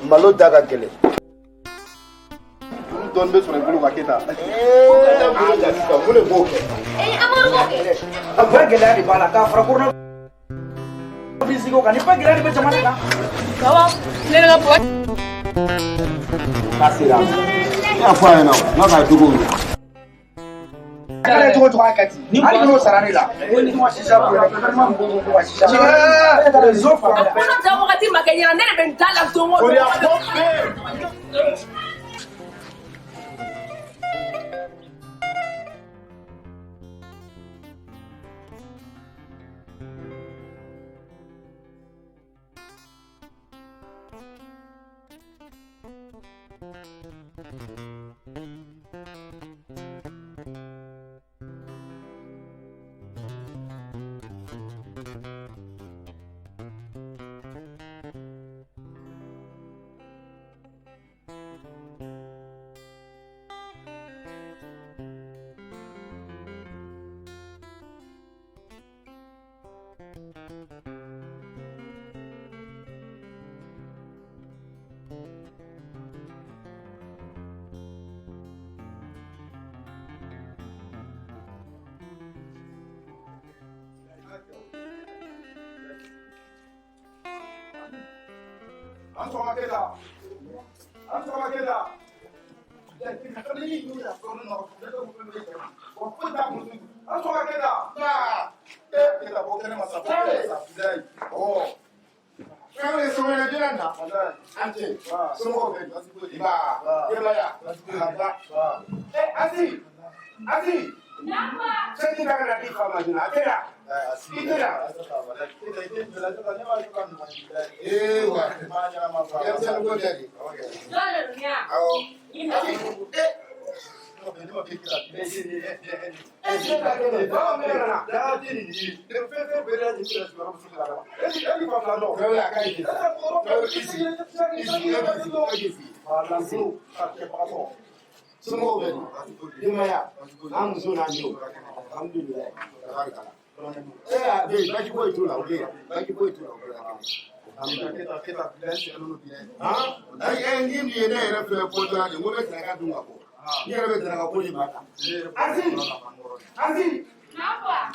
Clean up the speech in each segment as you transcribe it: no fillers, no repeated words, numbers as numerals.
Malo da ka gɛlɛn. Olu dɔɔni bɛ sɔrɔ i bolo ka kɛ tan. Bolo da sisan, mun de b'o kɛ? A bɛɛ gɛlɛya de b'a la k'a fara corona virus ko kan, ni bɛɛ gɛlɛya de bɛ jamana kan. Ne ka bɔ. K'a sera. Ne y'a fɔ a ɲɛna, n k'a ka jugu ye. A kɛra cogo cogo, a kɛ ten. Ni hali n'o sara ne la, ni ma sisa ko yɛrɛ, gouvernement mɔgɔw ko ko ka sisa. Réseau fan bɛɛ. Kɔnɔ ja wagati ma kɛ ɲɛna, ne de bɛ n da la don o don. An sɔgɔma Keyita. An sɔgɔma Keyita. An sɔgɔma Keyita. Ee Keyita, bɔ kɛnɛ ma sa, bɔ kɛnɛ ma sa, bilayi. Ɔ. Fɛn ye sɔgɔmada joona na. An ce. Somɔgɔw bɛ di? Nba. Denbaya. Nba. Ɛ Asi. Asi. Sɛji ta ka na di fa ma joona. A tɛ yan. I tɛ yan. Ee wa. Denmisɛnnin ko tɛ de. Awɔ. Asi. Ee. Tarawele, a ka ɲi. Tarawele, i sigi. I sigi, e k'i sigi, e k'i sigi. Somɔgɔw bɛ di? Denbaya. An muso n'an denw. Alhamdulilayi. Tabarikala. Ee a bɛ yen, baasi foyi t'u la, u bɛ yan. Baasi foyi t'u la, u bɛ yan. Han? Ayi, ɛ, ni nin ye ne yɛrɛ filɛ bɔtɔla de, n ko bɛ saraka dun ka bɔ. Ne yɛrɛ bɛ saraka ko de ma tan. Asi, Asi,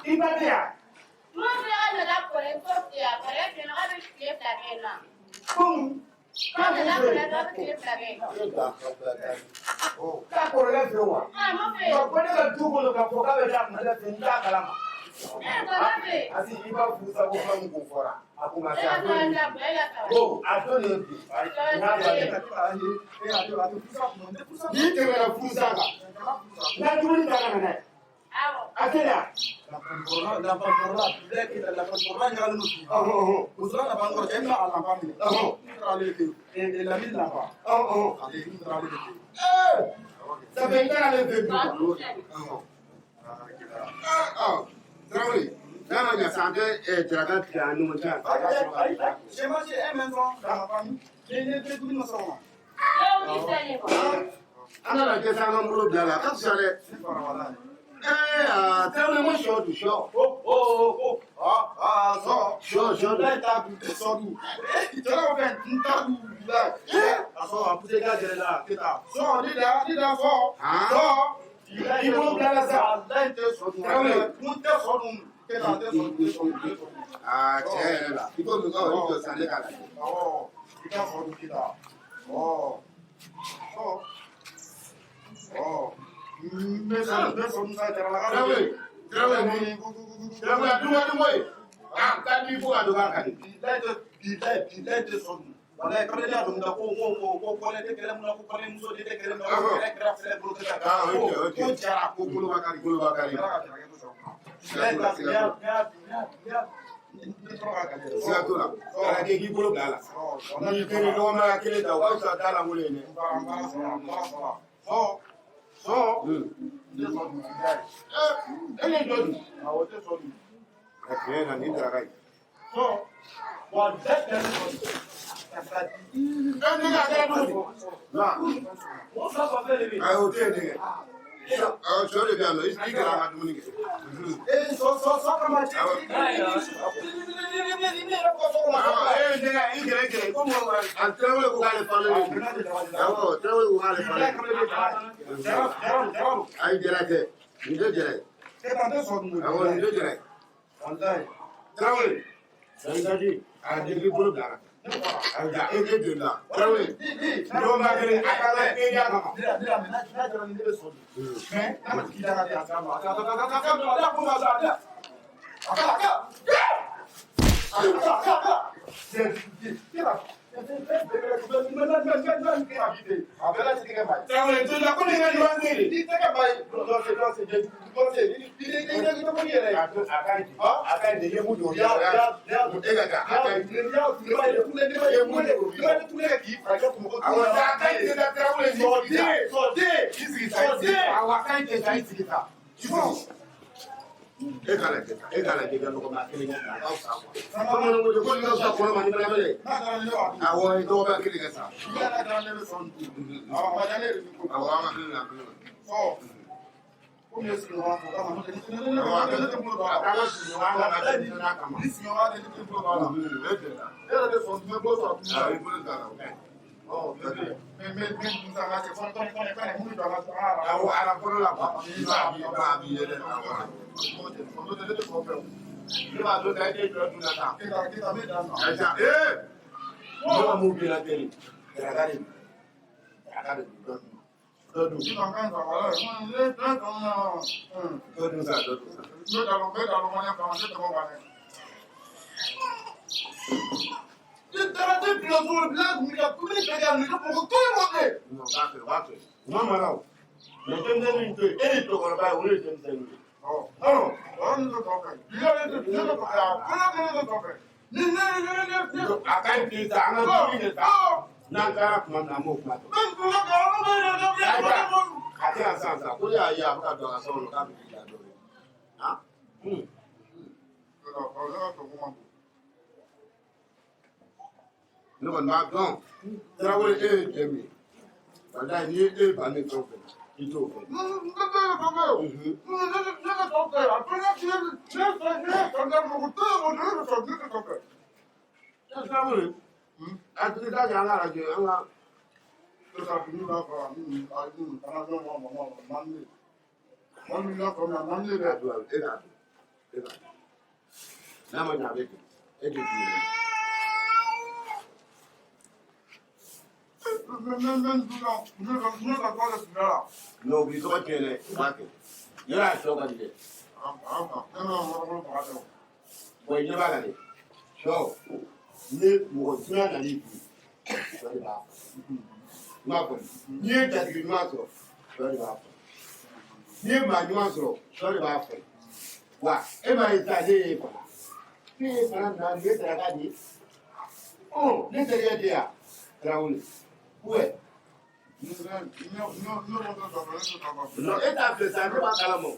i ba tɛ yan. Ko k'a k'a kɔrɔkɛ fɛ yen wa? Ka bɔ ne ka du kɔnɔ k'a fɔ k'a bɛ taa kɔrɔkɛ fɛ yen, n t'a kalama. Asi, i b'a furusa ko kuma min kun fɔra, a kun ma se a don ye. Ko a don ye bi. N y'a lajɛ. N'i tɛmɛna furusa kan, N ka dumuni ta ka na n'a ye. A tɛ yan. Ɔhɔn, ɔhɔn. Ɔhɔn, ɔhɔn. Ee, ça fait n taara ale fɛ yen bi. Ɔhɔn. Ɔ, Tarawele, n'a ma ɲɛ sisan, an tɛ daraka tigɛ an ni ɲɔgɔn cɛ yan. J'ai mangé un maison dans ma famille. J'ai dumuni ma sɔgɔma. An kana dɛsɛ an ka bolo bila la, a ka fisa dɛ. Ee aa, Tarawele, n ko sɔ dun, sɔ. Oh, oh, oh, ah, ah, sɔ. Sɔ, sɔ dun. Bilayi t'a dun, sɔ dun. Cɛla fɛn, n t'a dun, bilayi. A sɔ, a poussé ka gɛrɛ la, Keyita. Sɔ, ne da, ne da sɔ. Han? Sɔ. I bolo bila la sa. Walayi, n tɛ sɔ dun. Tarawele. N tɛ sɔ dun. Keyita, n tɛ sɔ dun, n tɛ sɔ dun, n tɛ sɔ dun. Aa, tiɲɛ yɛrɛ la, i ko min ka i jɔ sisan ne k'a lajɛ. Awɔ, i ka sɔ dun, Keyita. Ɔ. Sɔ. Ɔ. N bɛ sɔ, n bɛ sɔ dun sa, jaralaka dɔ bɛ yen. Tarawele, Tarawele ni Tarawele, a dun ka di koyi. A ka di fo ka dɔn k'a ka di. Bilayi tɛ, bilayi, bilayi tɛ sɔ dun. Walayi, kabini ne y'a dɔn ko ko ko ko kɔnɛ tɛ kɛlɛ mun na, ko kɔnɛ muso de tɛ kɛlɛ mun na, ko kɛlɛ kɛra filɛ bolo kɛ Ah, ok, ok. ko jara, ko kolobakari. Kolobakari. Jara ka jara kɛ to sɔrɔ. Bilayi ta, n'i y'a n'i y'a n'i y'a n'i sɔrɔ ka gɛlɛn. Siga t'o la. Kana kɛ k'i bolo bila a la. N'i kelen lɔgɔmaya kelen ta, o ka fisa da lankolon ye dɛ. N baara, n baara sɔrɔ, n baara sɔrɔ. Sɔ, sɔ, n tɛ sɔ dun, bilayi. Ee, e ye jɔ dun? Awɔ, n tɛ sɔ dun. A tiɲɛ yɛrɛ la, nin daraka in. Sɔ, walayi, tɛ sɔ dun. Karisa di. E, ne ka kɛra cogo di? Na. Ayi, o tɛ yen denkɛ. Sɔ, sɔ de bɛ yan nɔ, i kɛra an ka dumuni kɛ. Ee, sɔ, sɔ, sɔ kama, cɛ. Awɔ. Ne yɛrɛ ko sɔ kɔnɔ. Ee, denkɛ, gɛrɛ ko mɔgɔ a Tarawele ko k'ale falen don. Awɔ, Tarawele ko k'ale falen don. Ayi, jara tɛ, nin tɛ jara ye. Awɔ, nin tɛ jara ye. Tarawele, a den bolo bila ka taa. Ayi, e tɛ den la. Tarawele, dɔgɔba kelen a ka kɛ teriya kama. Tarawele, to la ko nin ka ɲuman se de. A to a ka ɲi, a ka ɲi, i ye mun don? E ka taa, a ka ɲi. Awɔ, a ka ɲi ten, Tarawele, i sigi sa. I sigi sa, i sigi. Awɔ, a ka ɲi ten sa, i sigi sa. I sigi. E k'a lajɛ sa, e k'a lajɛ ka nɔgɔma kelen kɛ a ka fisa quoi. Bamananw ko ten ko nin ka fisa kɔnɔ ma ni balabala ye. Awɔ, dɔgɔba kelen kɛ sa. Awɔ, an ka kelen na, kelen na. Awɔ, a kelen a k'an ka sigiɲɔgɔnya la ka denmisɛnninya kama. E tɛ taa. Awɔ, i bolo t'a la, o ka ɲi. Awɔ, ala fɔlɔ la quoi. I b'a bi, ba bi yɛlɛ, awɔ. Ne b'a dɔn ta, e tɛ jɔ dun na tan. Ayi, ee! Ne ka mun b'i la teli? Daraka de don. Daraka de don, dɔ dun. Dɔ dun. Dɔ dun sa, dɔ dun sa. Non, b'a kɛ, b'a kɛ. U ma mara o. Mais denmisɛnnin in to yen, e ye cɛkɔrɔba ye, olu ye denmisɛnnin ye. A ka ɲi ten sa, an ka dumuni de sa. N'an taara tuma min na, an b'o kuma tɔ. A tɛ yan sisan sa, ko ne y'a ye a bɛ ka don a ka so kɔnɔ k'a bɛ k'i da dɔɔnin. Han? Ne kɔni b'a dɔn, Tarawele, e ye jɛ min ye, walayi, n'i ye e ban ne fɛn o fɛn na, i t'o fɛ. Tarawele, a tigi t'a kɛ an ka lajɛ an ka. E k'a dun, e k'a dun, e k'a dun. N'a ma ɲɛ a bɛ ten, e tɛ dun yɛrɛ. Non, u b'i tɔgɔ tiɲɛ dɛ, u b'a kɛ. Yɔrɔ a sɔ ka di dɛ. Bon, i ɲɛ b'a la dɛ. Sɔ, ni mɔgɔ juguya nan'i bin, sɔ de b'a fɔ. I m'a faamu? N'i ye jatigi ɲuman sɔrɔ, sɔ de b'a fɔ. N'i ye maa ɲuman sɔrɔ, sɔ de b'a fɔ. Wa e m'a ye sisan, ne ye faga. Ne ye fana na, nin ye saraka de ye. Ɔ, ne terikɛ tɛ yan, Tarawele. Ouais. Non, e t'a fɛ sa, ne b'a kalama.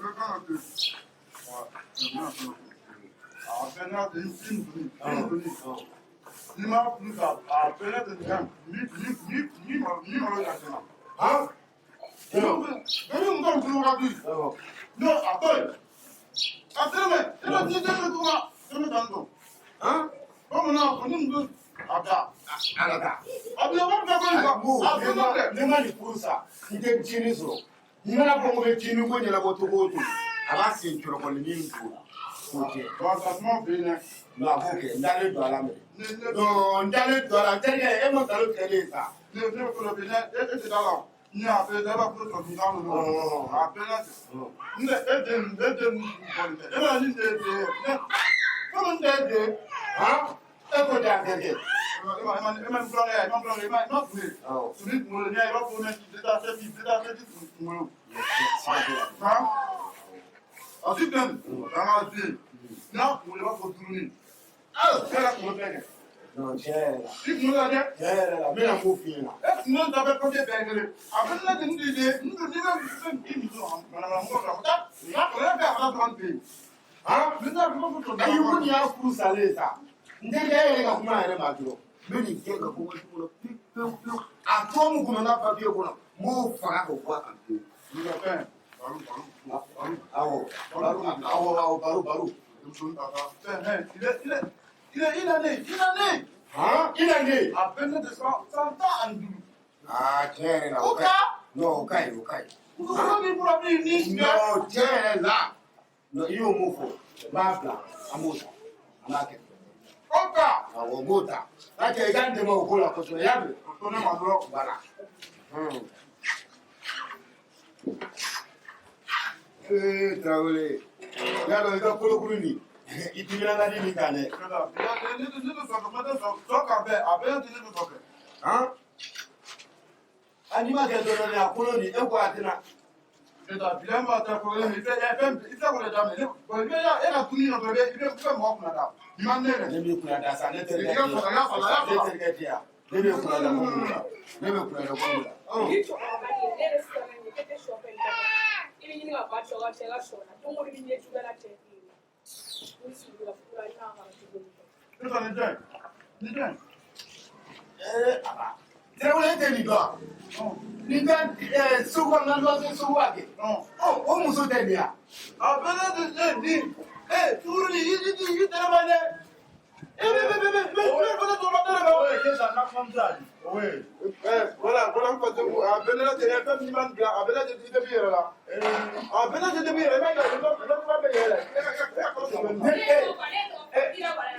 Han? Han? Ala ta. Ne ma nin furu sa, n tɛ jinin sɔrɔ. N mana fɔ ko bɛ jinin ko ɲɛnabɔ cogo o cogo, a b'a sen cɔrɔkɔlinin don k'o kɛ. Non, a b'o kɛ, n dalen don a la mɛ. Non, n dalen don a la, n terikɛ, e ma nkalon tigɛ ne ye sa. Han? E ko tɛ a terikɛ. Awɔ. Non, tiɲɛ yɛrɛ la. Tiɲɛ yɛrɛ la, n bɛna mun f'i ɲɛna. Han? Ayi, ko nin y'a furu salen ye sa. N terikɛ, e yɛrɛ ka kuma yɛrɛ ma dɔrɔn. N bɛ nin kɛ ka bɔ n ka du kɔnɔ pewu pewu pewu. A tɔ mun kun bɛ n ka papiye kɔnɔ, n b'o faga k'o bɔ a kan pewu. Awɔ, baro, awɔ, awɔ, baro, baro. Han, i na ne. A bɛɛ ne de san 15. Aa, tiɲɛ yɛrɛ la, o ka ɲi. Non, o ka ɲi, o ka ɲi. Muso b'i bolo bi ni. Non, tiɲɛ yɛrɛ la. Non, i y'o mun fɔ, n b'a bila, an b'o ta, an b'a kɛ. O ka. Awɔ, n b'o ta. N'a kɛ i ka n dɛmɛ o ko la kosɛbɛ, i y'a mɛn? O to ne ma dɔrɔn. Voilà. Ee, Tarawele, y'a dɔn i ka kolokuru nin, i timinan ka di nin kan dɛ. Ne tɛ sɔn, ne tɛ sɔn, sɔn ka bɛn, a bɛɛ tɛ ne tɛ sɔn kɛ. Han? A n'i ma kɛ dɔɔnin dɔɔnin a kolo nin, e ko a tɛna. Keta, bilan b'a ta ko i fɛ fɛn i tɛ k'o de daminɛ. Ne i bɛ e ka dumuni na dɔrɔn i bɛ mɔgɔ kunna da. Nin ma ne yɛrɛ. Ne b'i kunna da sa, ne terikɛ I ka sɔrɔ, i ka sɔrɔ, i ka sɔrɔ. Ne terikɛ tɛ yan. Ne b'i kunna da ko mun la? Ne bɛ kunna da ko mun la? Ni cɛkɔrɔba de ye, ne yɛrɛ siranna ɲɛ, e tɛ sɔ fɛ nin kama. I bɛ ɲini ka ba cɛ ka cɛ ka sɔ la. Don o don i bɛ ɲɛ juguya la cɛ fɛ yen. N sigi la furu la, i kan ka cogo min. Sisan ni jɔn ye? Ni jɔn ye? Ee, aba. Tarawele, e tɛ nin dɔn wa? Nin tɛ sugu kɔnɔna luwanse suguba kɛ. Ɔ, o muso tɛ nin ye wa? A bɛɛ ne tɛ ne ni sukuru ni i tɛrɛ ma dɛ. E bɛ bɛ bɛ bɛ bɛ bɛ tɔɔrɔ tɛrɛ ma. Oye, Keta, n'a kuma t'a di. Oye. Voilà, voilà, n fa tɛ a bɛɛ ne tɛ fɛn min b'a bila, a bɛɛ ne tɛ i tɛ b'i yɛrɛ la. A bɛɛ ne tɛ b'i yɛrɛ la, i b'a ye, i bɛ kuma bɛ yɛrɛ la. E ka kalo saba. Ne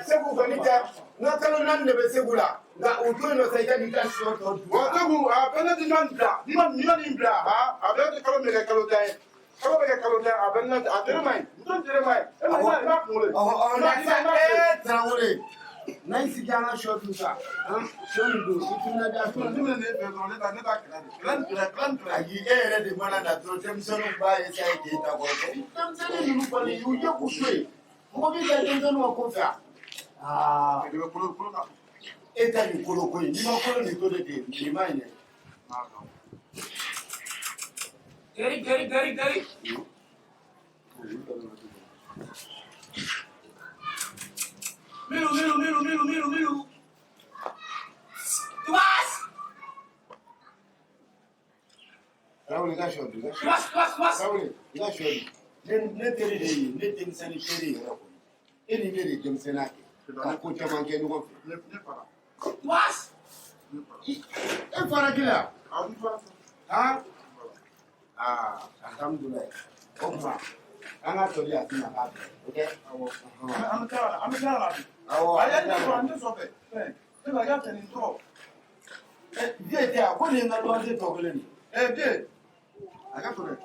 Segu kɔni tɛ, n ka kalo 4 de bɛ Segu la, nka o to yen nɔ sa, i ka n'i ka sɔ tɔ dun. Wa Segu, a bɛɛ ne tɛ nin bila, n'i ma nin bila, a bɛɛ tɛ kalo min kɛ kalo 10 ye. Kalo bɛ kɛ kalo 10, a bɛɛ ne a tere ma ɲi, muso in tere ma ɲi. E ma i b'a kunkolo. Ɔhɔ, ɔhɔ, na sisan, Tarawele, n'an y'i sigi an ka sɔ dun sa, sɔ nin don, i timinandiya sɔrɔ. Ne bɛna ne fɛ dɔrɔn, ne t'a kɛlɛ de. Kɛlɛ nin kɛlɛ, kɛlɛ nin kɛlɛ. Ayi, e yɛrɛ de mana na dɔrɔn, denmisɛnninw b'a essayer k'e ta kɔrɔ. Denmisɛnnin ninnu kɔni, u ye k'u to yen. Mɔgɔ b'i ka denmisɛnninw ka ko fɛ wa? Aa, E de bɛ kolo kolo kan. E ta nin kolo ko in, n'i ma kolo nin to de ten, nin ma ɲi dɛ. Gari, gari, gari, gari. Milu, milu, milu, milu, milu, milu. Tuas! Tarawele, i ka sɔ dun, i ka sɔ. Tuas, tuas, tuas. Tarawele, i ka sɔ dun. Ne teri de ye, ne denmisɛnnin teri yɛrɛ kɔni. E ni ne de ye denmisɛnninya kɛ. Ka ko caman kɛ ɲɔgɔn fɛ. Ne fara. Tuas! E fara kelen wa? Awɔ, n fara. Han? Aa, alhamdulilayi. O tuma, an ka tɔli a tɛna k'a bɛɛ, o tɛ? Awɔ. An bɛ taa la, an bɛ taa la bi. Awɔ. Ayi, ne sɔn, ne sɔn fɛ. Fɛn, ne ba y'a fɛ nin tɔgɔ. Vieux tɛ yan, ko nin ye n ka luwanse tɔ kelen de ye. Vieux, a ka sɔrɔ.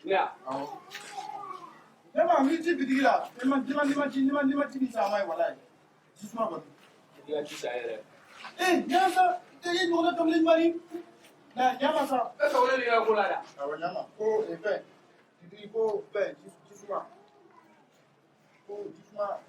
Ya. Awɔ. Ne ma n ci bitigi la, ne ma ne ma ci ne ma ne ma ci ni san ma ye walayi. Ji suma kɔni. I ka ji san yɛrɛ. Ɲama sa, e ye ɲɔgɔnna kamalen ɲuman ni. Na ɲama sa. E sɔgɔlen de ka ko la dɛ. Awɔ, ɲama. Ko fɛn, bitigi ko fɛn, ji suma. Ko ji suma.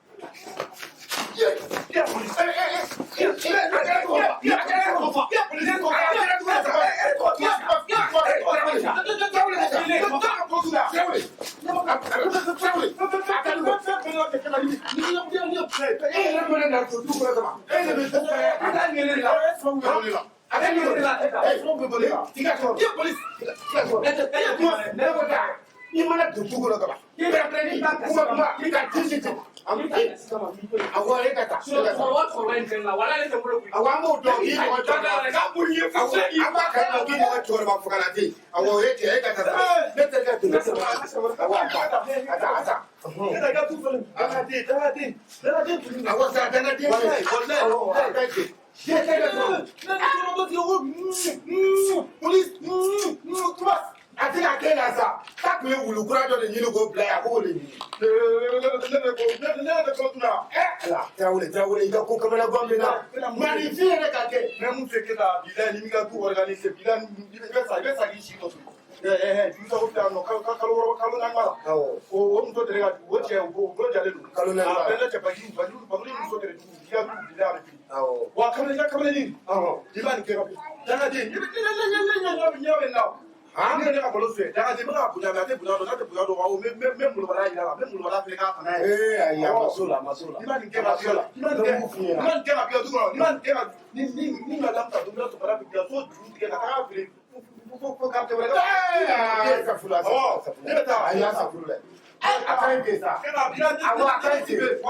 I mana don du kɔnɔ kaban, i bɛ kuma kuma i ka ci ci. Awɔ, e ka taa. Cɛkɔrɔba cɛkɔrɔba in fɛn la, wala ne tɛ bolo koyi. Awɔ, an b'o dɔn k'i ɲɔgɔn cɛkɔrɔba. Awɔ, an b'a kalama k'i ɲɔgɔn cɛkɔrɔba fagala ten. Awɔ, o ye tiɲɛ ye, e ka taa. Ne terikɛ tun bɛ awɔ, a taa, a taa, a taa. Awɔ, sa dangaden bɛ yen. Awɔ, a ka ɲi. Ne terikɛ tun. A tɛ ka kɛ la sa, k'a tun ye wulu kura dɔ de ɲini k'o bila yan, a k'o de ɲini. Ala, Tarawele, Tarawele, i ka ko kamana gan min na. Maninfin yɛrɛ ka kɛ. Ne mun fɛ keta bilahi ni m'i ka du organiser bilahi i bɛ sa i bɛ sa k'i si tɔ to. Jurusago filɛ yan nɔ kalo 6 kalo 4 b'a la. Awɔ. O muso deli ka o cɛ o bolo jalen don. Kalo 4 b'a la. A bɛɛ ne cɛ bagi bagi bagi muso deli jugu i ka du bilahi a bɛ fili. Awɔ. Wa kamalen i ka kamalennin. Ɔhɔn. I b'a nin kɛ ka dangaden i bɛ ne ɲɛ bɛ na. Han? Ne ka balo fɛ dangaden n bɛ k'a bonya mais a tɛ bonya dɔn n'a tɛ bonya dɔn awɔ n bɛ molobaliya yira a la n bɛ molobaliya fɛnɛ k'a tana ye. Ee, ayi, a ma s'o la, a ma s'o la. I ma nin kɛ ka A ma s'o la. i ma nin kɛ Ne b'u f'i ɲɛna. i ma nin kɛ ka bila du kɔnɔ i ma nin kɛ ka ni madame ta don min na sɔgɔmada bɛ bila so juru tigɛ ka taga feere fo quartier wɛrɛ. Ee, safula, safula, safula. Ne bɛ taa. Ayi, a safula. A ka ɲi ten sa. Awɔ, a ka ɲi ten. Awɔ, a ka ɲi ten, a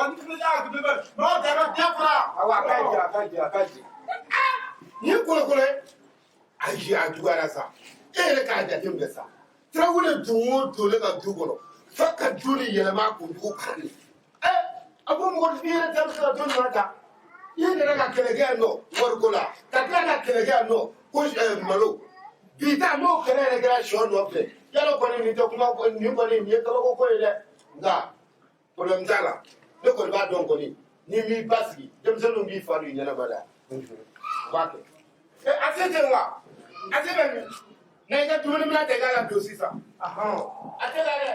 ka ɲi ten, a ka ɲi ten. Nin ye kolokolo ye. Ayi, a juguyara sa. E yɛrɛ k'a jateminɛ sa. Tarawele don o don ne ka du kɔnɔ, f'a ka du nin yɛlɛma a kunjugu kan de. Ɛ, a ko mɔgɔ i yɛrɛ ta bɛ se ka to nin na tan. I nana ka kɛlɛ kɛ yan nɔ wariko la, ka tila ka kɛlɛ kɛ yan nɔ ko malo. Bi ta n'o kɛlɛ yɛrɛ kɛra sɔ nɔfɛ. Yalɔ kɔni nin tɛ kuma, nin kɔni nin ye kabako ko ye dɛ. Nka problème t'a la. Ne kɔni b'a dɔn kɔni, ni m'i basigi, denmisɛnninw b'i fa don i ɲɛnama la. U b'a kɛ. Ɛ, a se tɛ wa? A se bɛ min? Na i ka dumuni minɛn ta i k'a ladon sisan. A tɛ la dɛ.